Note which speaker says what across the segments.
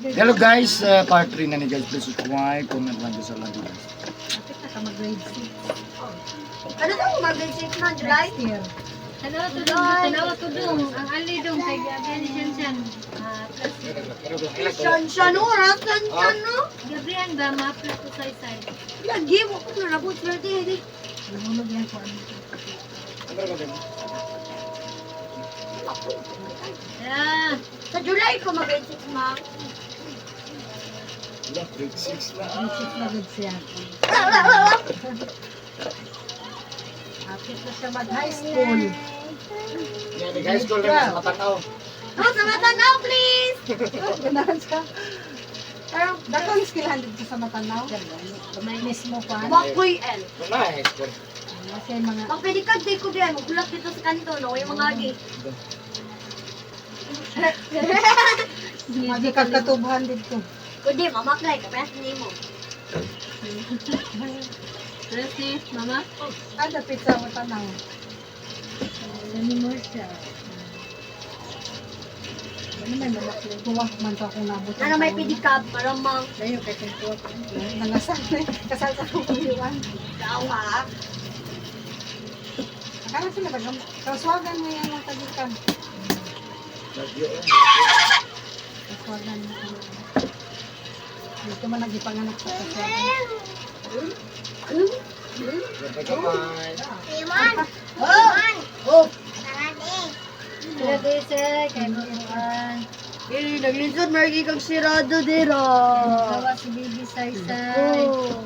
Speaker 1: Hello guys, part 3 na ni guys. Please subscribe, comment lang sa lagi guys.
Speaker 2: Kapit na ka mag-grade 6.
Speaker 3: Ano daw mag-grade 6 na, July?
Speaker 2: Next year.
Speaker 4: Tanawa to dong, tanawa to dong. Ang ali dong kay Gabriel ni Shanshan. Ah, plus
Speaker 3: Siyan siya no, rasan siya no.
Speaker 4: Gabriel ba ma-plus to say say.
Speaker 3: Lagi mo ko na rabot swerte hindi.
Speaker 2: Lumulog yan ko ano.
Speaker 4: Ah,
Speaker 3: Sa July ko mag-grade 6, ma.
Speaker 1: Grade 6 na.
Speaker 2: Grade 6 na good siya. Kapit na siya mag-high school.
Speaker 1: Yan, nag-high school na sa matanaw.
Speaker 3: Oh, sa Matanaw, please.
Speaker 2: Ganahan siya.
Speaker 3: Parang
Speaker 2: Dakong skill dito sa Matanaw. Mismo pa.
Speaker 3: Wakoy L.
Speaker 1: Wala, high school.
Speaker 2: Kasi mga
Speaker 3: Magpedikad day ko diyan, magulak dito sa kanto no, yung mga agi.
Speaker 2: magkakatubuhan dito.
Speaker 3: Kundi mamaklay ka press nimo.
Speaker 4: plus ni mama.
Speaker 2: Ah, dapit sa Matanaw.
Speaker 4: Dami mo siya.
Speaker 2: Ano may mamakli? Kuwak man sa akong nabot.
Speaker 3: Ano may pedicab para mang
Speaker 2: Dayo kay kung kuwak. Nangasal. Kasal sa akong kuyuan.
Speaker 3: dawa.
Speaker 2: Akala sila ba? Kaswagan mo yan ang tagikan.
Speaker 1: Lagyo, eh.
Speaker 2: Kaswagan mo. Dito man nagipanganak sa kaswagan.
Speaker 1: Ganda kamay.
Speaker 3: Oh,
Speaker 4: Sila sir, kay Buwan.
Speaker 3: eh naglisod margi kag sirado dira.
Speaker 4: Gawa si Bibi say say.
Speaker 3: Oh.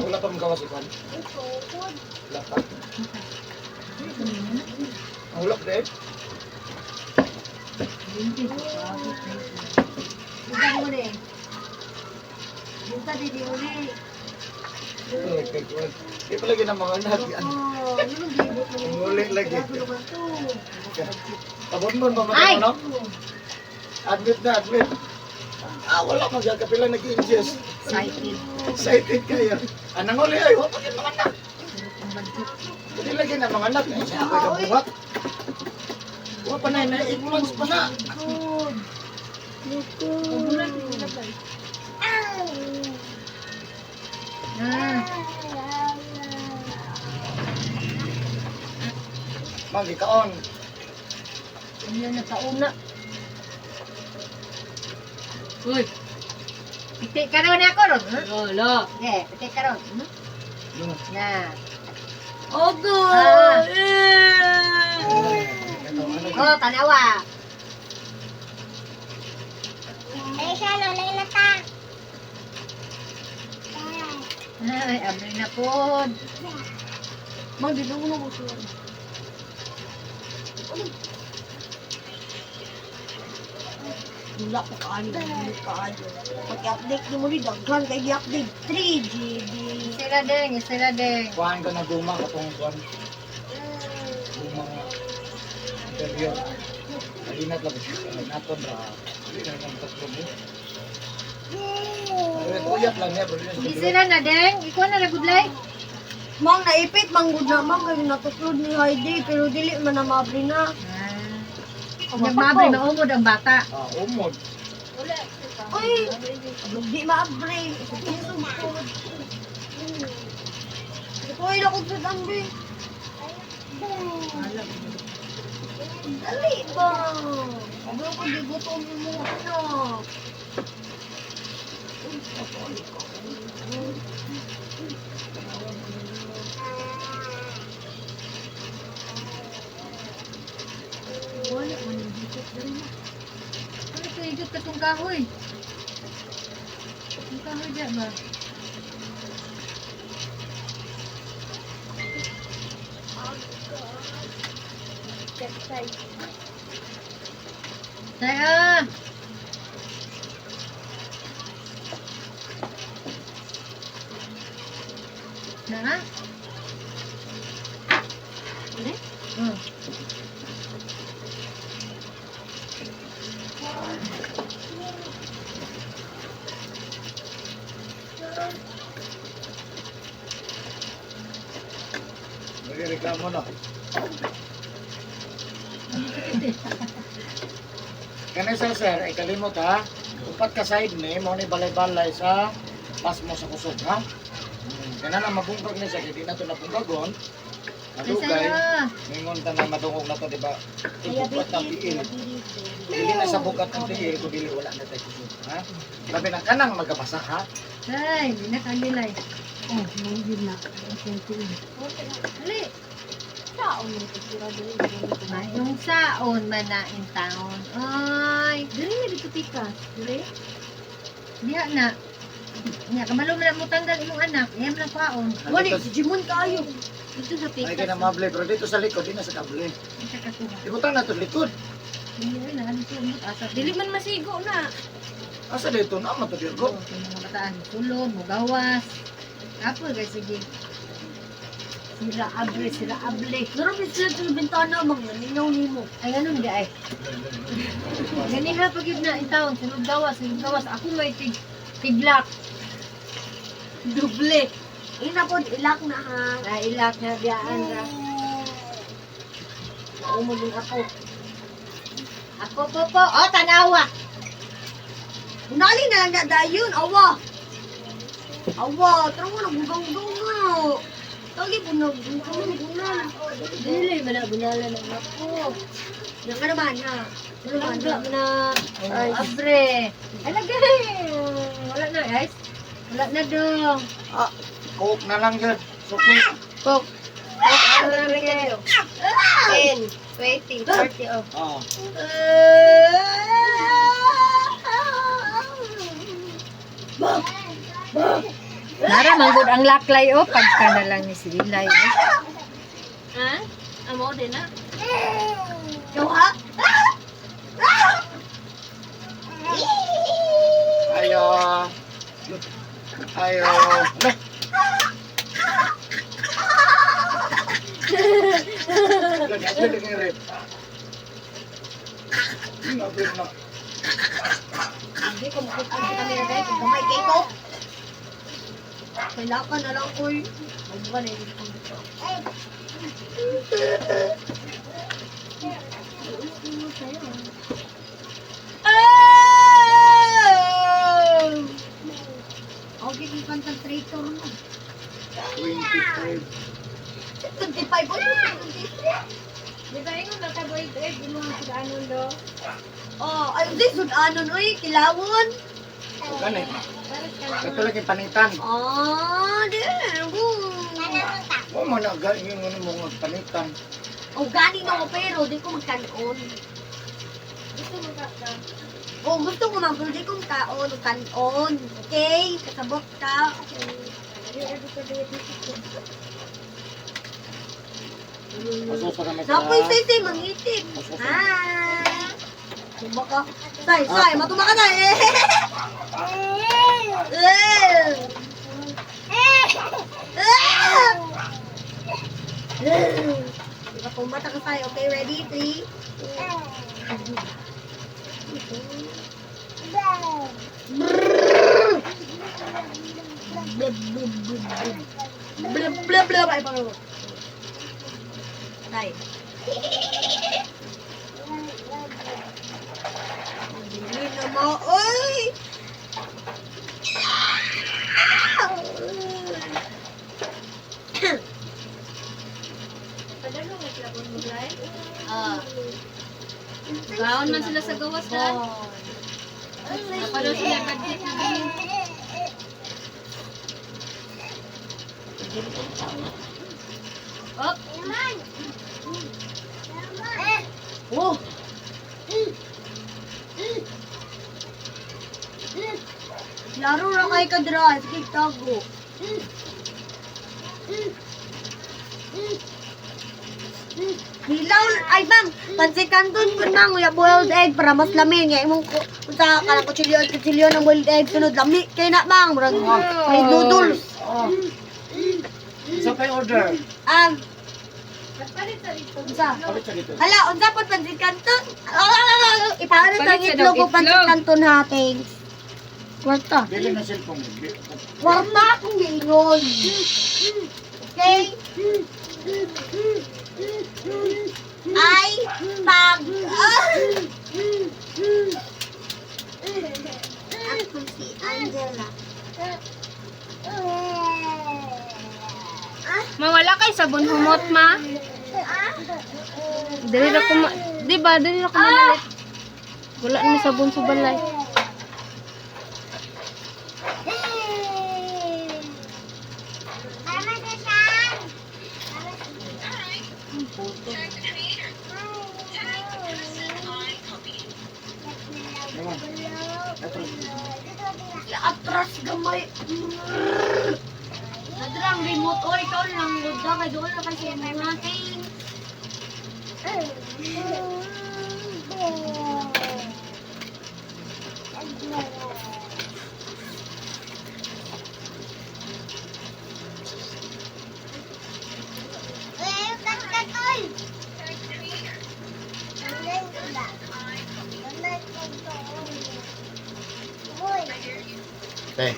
Speaker 1: Wala pa magawa si Kwan. Wala pa. Ang ulap din.
Speaker 3: Bukan mo ni. Bukan di mo ni.
Speaker 1: Di pa lagi ng mga anak.
Speaker 3: Oh, ano gibot mo?
Speaker 1: Ang uli lagi.
Speaker 3: Sirado naman to.
Speaker 1: Abot mo ba
Speaker 3: Ay!
Speaker 1: ano? Admit na, admit. Ah, wala magkakapila nag-ingest.
Speaker 4: Excited.
Speaker 1: Excited kayo. Anang uli ay, wala pa mga anak. Hindi lagi na mga anak. Ay, siya ako'y kabuhat. Wala pa na, 8 months pa na.
Speaker 3: Good. Good.
Speaker 4: Ah,
Speaker 1: Ma'am, ikaon.
Speaker 4: ano na kauna. Uy.
Speaker 5: Piti karon ako ron.
Speaker 4: Lolo.
Speaker 5: Eh, piti karon. Na.
Speaker 3: Ogo.
Speaker 5: Ah.
Speaker 3: Eh.
Speaker 5: Oh, tanawa.
Speaker 4: Ay, abri na pod.
Speaker 3: Mang dito ko na ko siya. Wala ko kaano, hindi kaano. Pag-update ni mo ni daghan kay gi-update 3 GB.
Speaker 4: Sila deng, sila deng.
Speaker 1: Kuhaan ka na guma katong kuhaan. Guma nga. Interior. Alinat lang. Naton ra. Dili na nang tatlo mo. Ay, Uyat lang niya. Pero
Speaker 4: Di sila na deng. Ikaw na la good life.
Speaker 3: Mang naipit mang gud na mang kay natuklod ni Heidi pero dili man na maabri na.
Speaker 4: Nagmabri maumod ang bata.
Speaker 1: Ah, umod.
Speaker 3: Uy, di maabri. Isugtod. Uy, lakod sa dambi. Dali ba? Abro ko di gutom mo anak. Uy, patol ka.
Speaker 4: Wala man yung higit dali. Ano ito higit ka tong kahoy? Ang kahoy dyan ba? Tay ah! Na?
Speaker 3: Ano?
Speaker 4: Hmm.
Speaker 1: Nagreklamo na. Kanay sir sir, ay kalimot ha. Upat ka side ni mo ni balay-balay sa pasmo sa kusog ha. Kana na mabungkag ni siya kay di na to nabungkagon. Madugay. Ningon ta na madungog na to di ba? Ibukat ang tiil. Dili na sa bukat ang tiil kung dili wala na tayo kusog ha. Labi na kanang magabasa ha.
Speaker 4: Ay, di na kagilay.
Speaker 2: Oh, yun na.
Speaker 4: Ali.
Speaker 3: Taon mo sira dili.
Speaker 5: Mayong saon man na in taon. Ay,
Speaker 4: Dili na dito pikas. Dili.
Speaker 5: diha na. Nya kamalo man na mo tanggal imong anak, iyam lang kwaon.
Speaker 3: Wala si Jimon kaayo.
Speaker 4: Dito sa
Speaker 1: Ay
Speaker 4: pikas.
Speaker 1: kay na mable pero dito sa likod di na sa kable.
Speaker 4: Di sa katuha.
Speaker 1: Ibutang na to likod.
Speaker 5: Dili na ano to asa.
Speaker 4: Dili man masigo na.
Speaker 1: Asa dito na man to dirgo.
Speaker 5: Oh, kay mga bataan sulod, mugawas. Apo guys sige.
Speaker 3: Sira able, sira able. Daro sila sa bintana mang naminaw nimo.
Speaker 5: Ay ganun di ay.
Speaker 4: Ganiha pag yun na in taon, sulod gawas, sulod gawas. Ako may tiglak.
Speaker 3: Duble. Ina pod ilak na ha.
Speaker 5: Na ilak na biyaan ra.
Speaker 3: Naumo din ako.
Speaker 5: Ako po po. Oh, tanawa.
Speaker 3: Unali na lang na dayon, awa. Awa, tara mo nagugaw-gaw na. Tagi po nagugaw na.
Speaker 4: Dili man na bunala na ako.
Speaker 3: Naka naman ha. Ano naman
Speaker 4: Langga
Speaker 3: ha?
Speaker 4: man na.
Speaker 5: Ay, abre. Ay, lagay. Wala na, guys. Wala na dong.
Speaker 1: Coke na lang yun. Suki.
Speaker 5: Coke. Coke, ano na kayo? 10, 20, 30, oh.
Speaker 1: Ah.
Speaker 5: Nara, manggod ang laklay, oh. Pagka na lang ni si Lilay, oh.
Speaker 4: Ha? Amo din na.
Speaker 3: Ikaw ha?
Speaker 1: Ayo. Ayo. Ano? Lagi lagi rep. Nabit na.
Speaker 3: Hindi ko makita ang camera dahil kung gamay kay ko. Kailangan na lang ko'y. Magbuka na yung dito. Okay, kay concentrator mo.
Speaker 1: 25.
Speaker 3: 25 o 23.
Speaker 4: Di ba ingon na ka boy egg imong sudanon do?
Speaker 3: Oh, ay, di, sudanon, uy, kilawon.
Speaker 1: O gani. Ito lagi panitan.
Speaker 3: Ah, di,
Speaker 1: Mo man na ganyan mo mo nga panitan.
Speaker 3: Oh, gani na ako pero di ko magkanon.
Speaker 4: Gusto mo ka ka.
Speaker 3: Oh, gusto ko man pero di ko magkaon, kanon. Okay, kasabot ka. Okay.
Speaker 1: Masusa kami sa.
Speaker 3: Napoy say say mangitim. Hi. Tumba ka. Say, say, matumba ka na. Eh. Eh. Eh. Diba, tumba ta ka say. Okay, ready? Three, two. Blah, blah, blah, blah. Blah, blah, blah. Ay, pangalawa. Tay. Hindi na mo. Uy!
Speaker 4: Padalo mo sila kung mulay.
Speaker 3: Ah.
Speaker 4: Baon man sila sa gawas kan. Napalo sila budget na kami. Op,
Speaker 3: Oh! Laro ra kay kadra, sige tago. Hilaw, ay bang, pansit canton kun mang uya boiled egg para mas lami nga imong unsa kanang kutsilyo kutsilyo ng boiled egg sunod lami kay na bang murag may noodles.
Speaker 1: Oh. Sa pay order.
Speaker 4: Palit sa dito.
Speaker 3: Unsa?
Speaker 1: Palit sa dito.
Speaker 3: Hala, unsa po pansit canton? Ipaano sa
Speaker 4: Palit sa
Speaker 3: itlog
Speaker 4: daw
Speaker 3: o pansit
Speaker 4: itlog.
Speaker 3: canton ha, thanks. Kwarta.
Speaker 1: Dili na cellphone.
Speaker 3: Kwarta akong giingon. Okay? Ay, pag... Ako si Angela.
Speaker 4: Mawala kay sabon humot, ma. Dili ra ko ma... Di ba? Dili ra ko manalit. Wala ni sabon sa balay.
Speaker 1: Naman. Atras.
Speaker 3: Atras gamay. Nadrang remote oy ikaw lang gud kay doon na kasi mga
Speaker 1: Okay.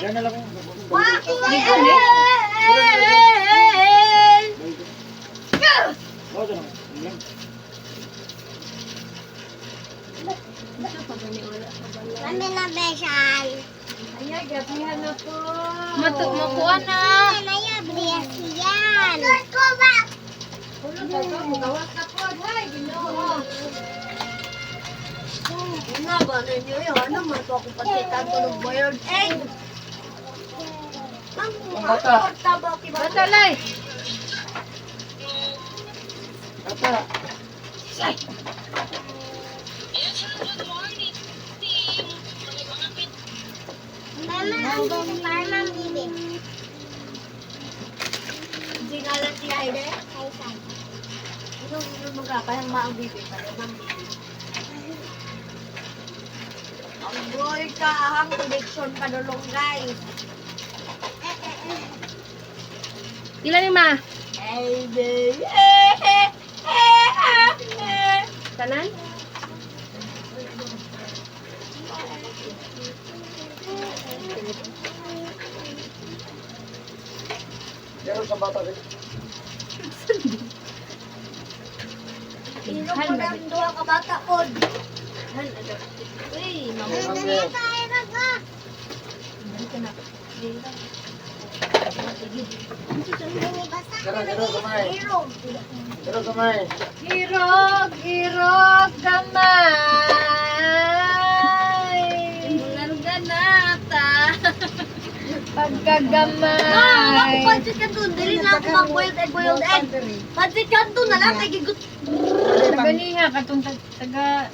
Speaker 1: Yan na lang. Oh, dyan lang. Yan.
Speaker 5: Ay, gabihan na po.
Speaker 4: Matu makuha na.
Speaker 5: Gawas na po. Ay, Ginoo.
Speaker 3: Una ba ninyo yun? Ano man to ako pasitan ko ng boiled egg? Mang,
Speaker 1: Ang bata.
Speaker 4: Bata lay.
Speaker 1: Bata.
Speaker 3: Singalan si Aide? Ano yung mga parang maang bibi? Parang maang bibi. Ang boy ka, ahang connection padulong guys.
Speaker 4: Pila ni ma?
Speaker 3: Aide. Eh, eh, eh, eh.
Speaker 4: Tanan?
Speaker 1: Meron sa bata. Eh.
Speaker 3: Inom ko ng duha ka bata pod. Uy,
Speaker 1: Okay. Tara, tara, kamay.
Speaker 3: Irog.
Speaker 1: Tara, kamay.
Speaker 5: Irog, irog, gamay.
Speaker 4: Larganata.
Speaker 5: Pagkagamay.
Speaker 3: Ah, ako pancit canton. Dili na ako mag-boiled egg, boiled egg. Pancit canton na lang kay gigut.
Speaker 4: Taga niya katong taga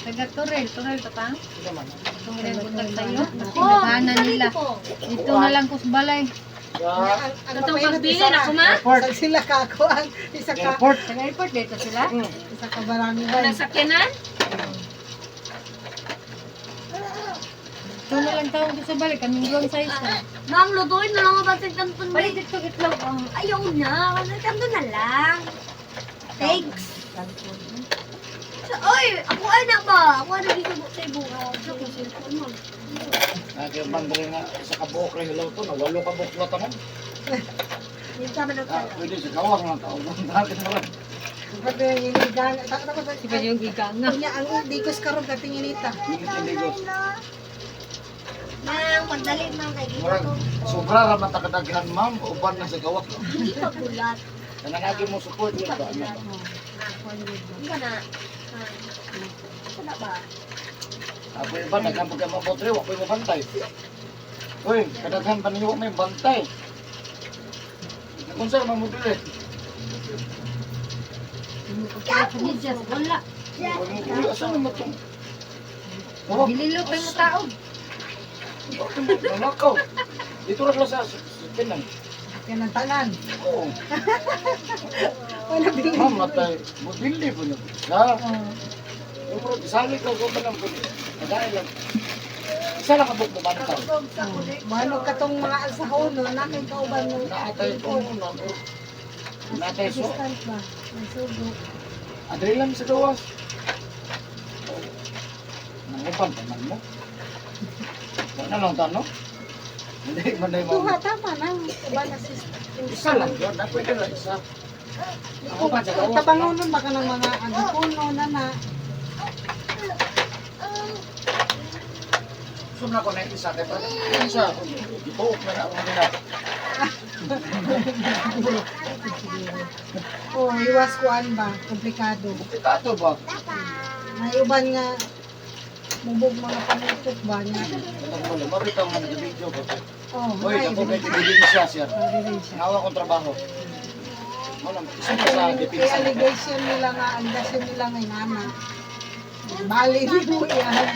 Speaker 4: taga Turel, Turel to pa?
Speaker 1: Ito man.
Speaker 4: Turel butag tayo.
Speaker 3: Oh,
Speaker 4: Pinakanan nila. Dito na lang kus balay.
Speaker 1: Sa
Speaker 4: Katong pagbilin ako ma.
Speaker 1: airport.
Speaker 2: Sila ka ako ang isa ka
Speaker 1: Airport.
Speaker 4: Taga airport dito sila.
Speaker 2: isa ka barangay.
Speaker 4: Nasakyanan? Ito na lang tawag ko sa balik. Kaming luwang size na.
Speaker 3: Mang, lutuin na lang ang pancit canton.
Speaker 4: Balik dito itlog. Oh.
Speaker 3: Ayaw na. Pancit canton na lang. Thanks. Oy, ako ay na ba? Ako ay nagisubo sa ibuha. Sa kong cellphone mo.
Speaker 1: Ah, kaya bandre nga sa kabuok rin ilaw to, nawalo kabuok na tanan.
Speaker 3: Minsan man ang
Speaker 1: Ah, pwede sa kawang lang tao. Bakit mo lang?
Speaker 2: Pwede yung inigang. Tapos
Speaker 4: Si ba yung giganga?
Speaker 2: Unya ang digos karon kating inita.
Speaker 1: Init yung Lagos.
Speaker 3: Mang, pagdali mang kay
Speaker 1: Murag, sobra ra man takadaghan ma'am, uban na sa gawak.
Speaker 3: Hindi pa bulat.
Speaker 1: Kanang mo support yun ba? Ano ba?
Speaker 3: Hindi ka na. Ano na ba?
Speaker 1: Ako iba, daghan pagka mabotre, wa ko'y mabantay. Uy, kadaghan pa ninyo may bantay. Kung saan mamudili.
Speaker 4: Medyas, wala.
Speaker 1: Uy, asa naman itong... Oh,
Speaker 4: Gililo pa yung tao.
Speaker 1: bakit mo nanakaw? Dito ra sila sa Pinan.
Speaker 2: Yan ang tanan.
Speaker 1: Oo.
Speaker 2: Wala bili.
Speaker 1: Ma'am, matay. Mubili po niyo. Ha? Yung murag, isali ka ko pa ng puli. Madai lang. Isa lang kabuk mo bantay.
Speaker 2: Mano katong mga alsahon no nakay kauban mo.
Speaker 1: Naatay ko mo na. Naatay so.
Speaker 2: Assistant ba? May sugo.
Speaker 1: Adre lang sa gawas. Mupan pa man mo. Wala na lang tanong. Hindi man na
Speaker 2: Duha
Speaker 1: mo.
Speaker 2: tama na. Uban na sis.
Speaker 1: Isa lang yun. Na pwede lang isa. Ako pa sa gawas.
Speaker 2: Tabangonon ba ka ng mga ano puno na na.
Speaker 1: Sum na ko na isa kay pa. Isa gituok na na ako nila.
Speaker 2: Oh, iwas kuan ba? Komplikado.
Speaker 1: Komplikado ba?
Speaker 2: May uban nga mubog mga panutok ba niya.
Speaker 1: Wala mabitaw nga nag-video ko.
Speaker 2: Oh,
Speaker 1: Hoy,
Speaker 2: ay,
Speaker 1: ako kay ebidensya sir.
Speaker 2: ebidensya.
Speaker 1: Nawa kong trabaho. Wala, isa pa sa
Speaker 2: Kay
Speaker 1: depensa.
Speaker 2: allegation nila nga, allegation nila nga inana. Bali di mo yan.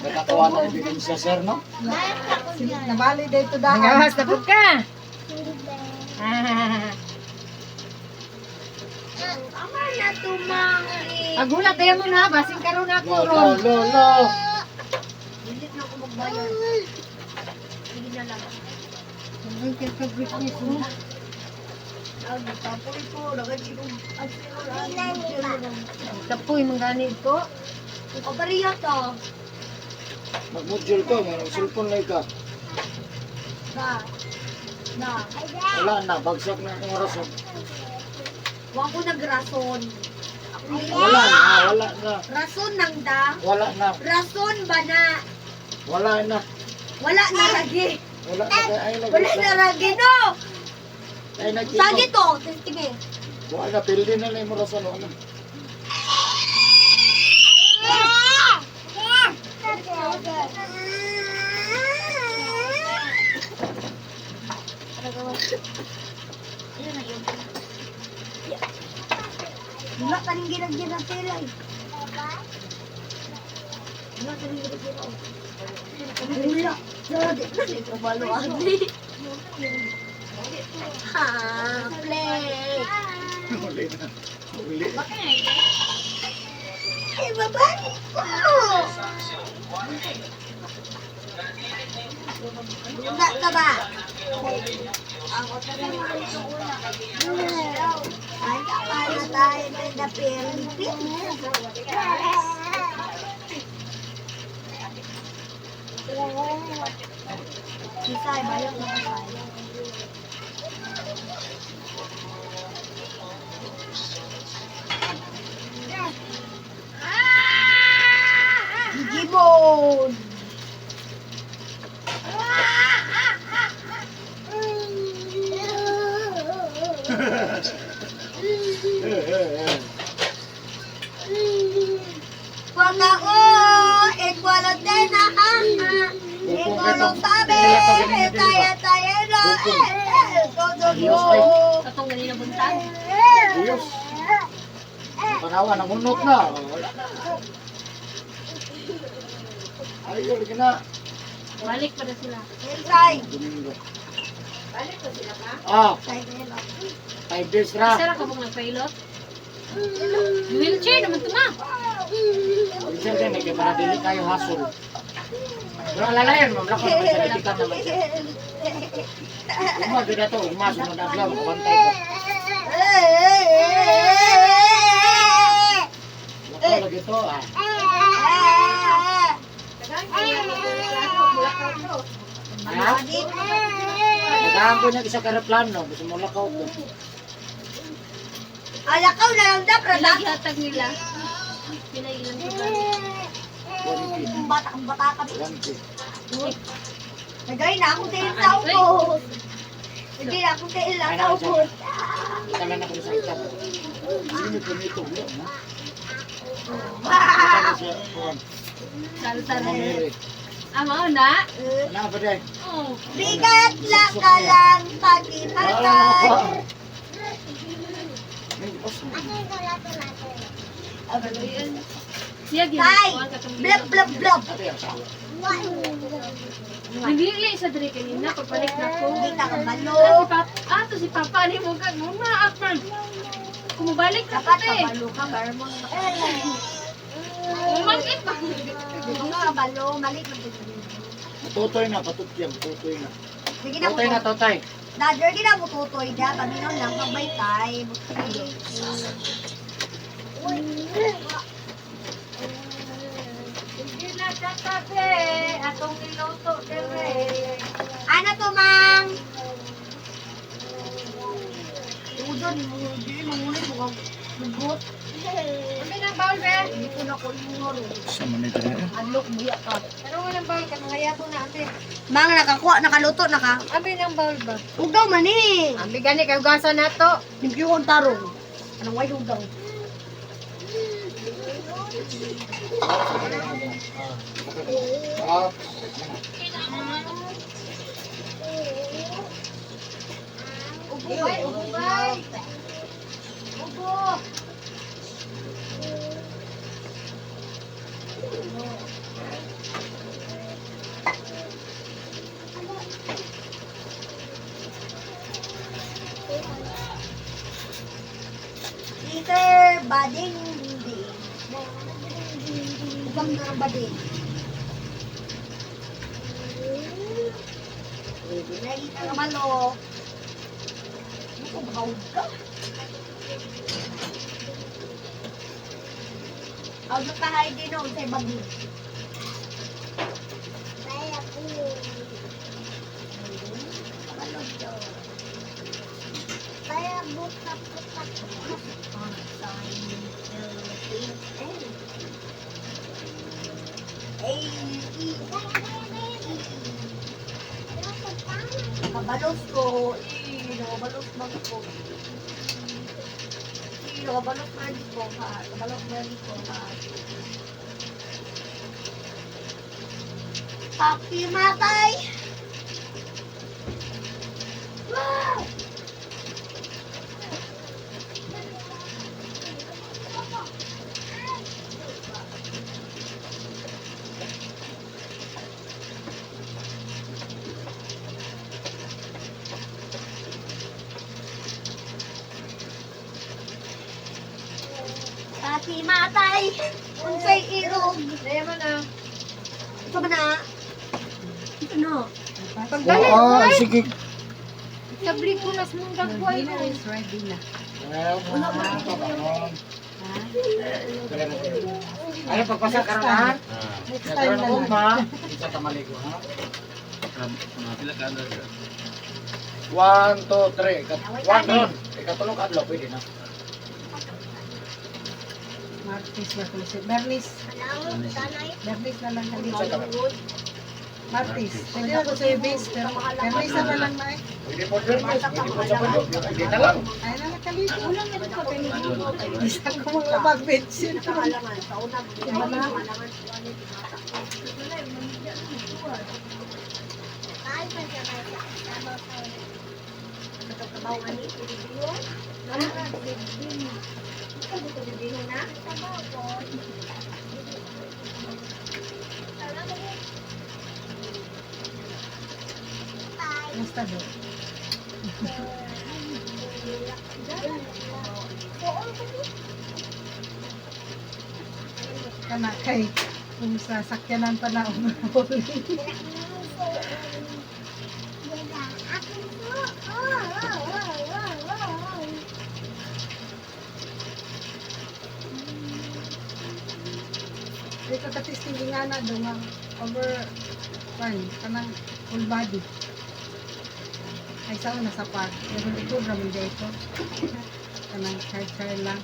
Speaker 1: Nakatawa na ebidensya sir, no?
Speaker 2: Nabali dito daan.
Speaker 5: Nagawas na po ka. Ah.
Speaker 3: Tama na tumang.
Speaker 5: Agulat tayo mo na, basing karon ako
Speaker 1: Lo,
Speaker 5: ron.
Speaker 1: lo, lo, lo.
Speaker 3: Dili na ako magbayad. Sige na lang.
Speaker 5: Ang favorite mo.
Speaker 3: Ay, tapoy ko.
Speaker 5: Tapoy man gani ko.
Speaker 3: Kapariya to.
Speaker 1: Mag-module ka, may cellphone na ka.
Speaker 3: Ba. Na.
Speaker 1: Wala na, bagsak na akong orason.
Speaker 3: Wa ko nagrason.
Speaker 1: Wala na, wala na.
Speaker 3: Rason nang da.
Speaker 1: Wala na,
Speaker 3: Rason ba na?
Speaker 1: wala na.
Speaker 3: Wala na lagi.
Speaker 1: Wala na kay ay nag
Speaker 3: Wala na lagi no.
Speaker 1: Ay nag
Speaker 3: Sagi to, testing eh.
Speaker 1: Wala na, pildi na lang yung orason. Wala.
Speaker 3: Wala ka rin ginag-ginag eh. Wala ka rin ginag-ginag. Wala. Wala. Di ko maluwag. Ha, play.
Speaker 1: Uli na. Uli.
Speaker 3: Ay, baba ko. Wala ka ba? Ay, para tayo na Philippines. Kisay, bayang na tayo. Digimon!
Speaker 1: Eh, eh, eh.
Speaker 3: Wala ko, en cuarentena, ha, ha. Ikaw lo sabe, tayo tayo no, eh, eh, go, go, go.
Speaker 4: Katong ganina buntag.
Speaker 1: Diyos. Panawa, nangunot na. Wala na. Ay, yun, na.
Speaker 4: Balik pa na sila.
Speaker 3: Inside.
Speaker 1: Domingo. Ah, 5 days ra.
Speaker 4: Isa ra ka bang nagpailot? Wheelchair naman to na.
Speaker 1: Minsan din, eh, kaya para dili tayo hasol. Pero alalayan, ma'am, lako naman sa medical naman siya. Ugma, doon na to, ugma, sunod adlaw, makabantay ko. Lako lagi to, ah. Ha? Nagahan ko niya isa ka aeroplano, gusto mo lakaw ko.
Speaker 3: Alakaw na lang da,
Speaker 4: Pila
Speaker 3: prada.
Speaker 4: gihatag nila. Pila ilang tugan.
Speaker 1: 1K.
Speaker 3: Ang bata, ang bata kami.
Speaker 1: 1K.
Speaker 3: Nagay na akong tail sa ubos. Nagay na akong tail sa ubos.
Speaker 1: Italan ako sa itak. Sino po nito? Wala, no? Italan siya, kuwan,
Speaker 4: Salsa na.
Speaker 1: Mamiri.
Speaker 4: Ah, mao na.
Speaker 1: Ano ba day?
Speaker 4: Oh.
Speaker 3: Bigat lang ka lang,
Speaker 1: Wala na
Speaker 3: pag-ipatay.
Speaker 1: ako. Ay, boss.
Speaker 4: Siya
Speaker 3: Tay!
Speaker 4: ginagawa katong
Speaker 3: Blab, blab, blab.
Speaker 1: Ate, ang sawa.
Speaker 4: Nagili sa diri kanina pagbalik na ko.
Speaker 3: Hindi ka kabalo.
Speaker 4: Ah, si Papa, ah, to si Papa ni mo kag mama apan. Kumubalik na
Speaker 3: Dapat
Speaker 4: ko te.
Speaker 3: kabalo ka, para mo.
Speaker 4: Umangit ba?
Speaker 3: Mga kabalo, mali ka.
Speaker 1: Tutoy na, patutyang, tutoy na.
Speaker 3: Sige na
Speaker 1: Tutoy na,
Speaker 3: mo.
Speaker 1: tutoy.
Speaker 3: Dadger, di na mo tutoy da. Paminaw lang, pag may time.
Speaker 4: Sige na
Speaker 5: sa tabi, atong niluto dire.
Speaker 3: Ano to, Mang? Udon, di mangunay mo kang lugot.
Speaker 5: Ambi ng bowl be.
Speaker 3: Hindi ko na ko ingon.
Speaker 1: Sa man ito na.
Speaker 3: Adlok mo ya ka.
Speaker 5: Pero walang bowl ka mga yapo na ambi.
Speaker 3: Mang, nakakuha, nakaluto, naka.
Speaker 5: Ambi ng bowl ba?
Speaker 3: Ugaw man eh.
Speaker 5: Ambi gani kay ugasan nato.
Speaker 3: Limpyo ko ang tarong. Anong way ugaw?
Speaker 1: Ah.
Speaker 5: Ubo bay, ubo bay. Ubo.
Speaker 3: Peter, bading, ding. Ubang na ang bading. Pwede na kita ka malo. Ano ko, baka ka? Ako ka Heidi no, sa bading. Nakabalos ko. Eh, nakabalos man ko. Eh, nakabalos man ko ha. Nakabalos man ko ha. Pakimatay! Wow! Pakimatay! Unsay irog!
Speaker 5: Daya mo na.
Speaker 3: Ito ba na? Ito na.
Speaker 5: Pagdali.
Speaker 1: Ah, sige.
Speaker 5: Sabli ko nas mong dagway
Speaker 2: Dinner
Speaker 5: ko.
Speaker 2: is ready na.
Speaker 1: Ay, pagpasa karon ha.
Speaker 2: Next time na lang.
Speaker 1: Ma, isa ka maligo ha. 1, 2, 3. 1 ron. Ikatulong ka adlaw pwede na.
Speaker 2: Martes na ko si Bernice. Bernice na lang
Speaker 1: Isa ka
Speaker 2: kaligo. Martes. Pwede na ko sa base pero Bernice na lang na eh.
Speaker 1: Pwede po sir, pwede po sa pwede. Pwede na lang.
Speaker 2: Ay na nakaligo. Isa ko mga mag-bedsheet. Basta do. Kana kay kung sa sakyanan pa na overhaul. Dito ka testing nga na do nga over one kanang full body. Ay sa una sa park. Pero dito ra man dito. Kanang char-char lang.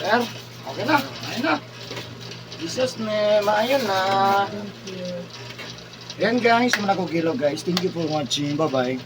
Speaker 1: Sir, okay na. Ayun na. Jesus ne, maayon na.
Speaker 2: Thank you.
Speaker 1: Yan guys, muna ko kilo guys. Thank you for watching. Bye-bye.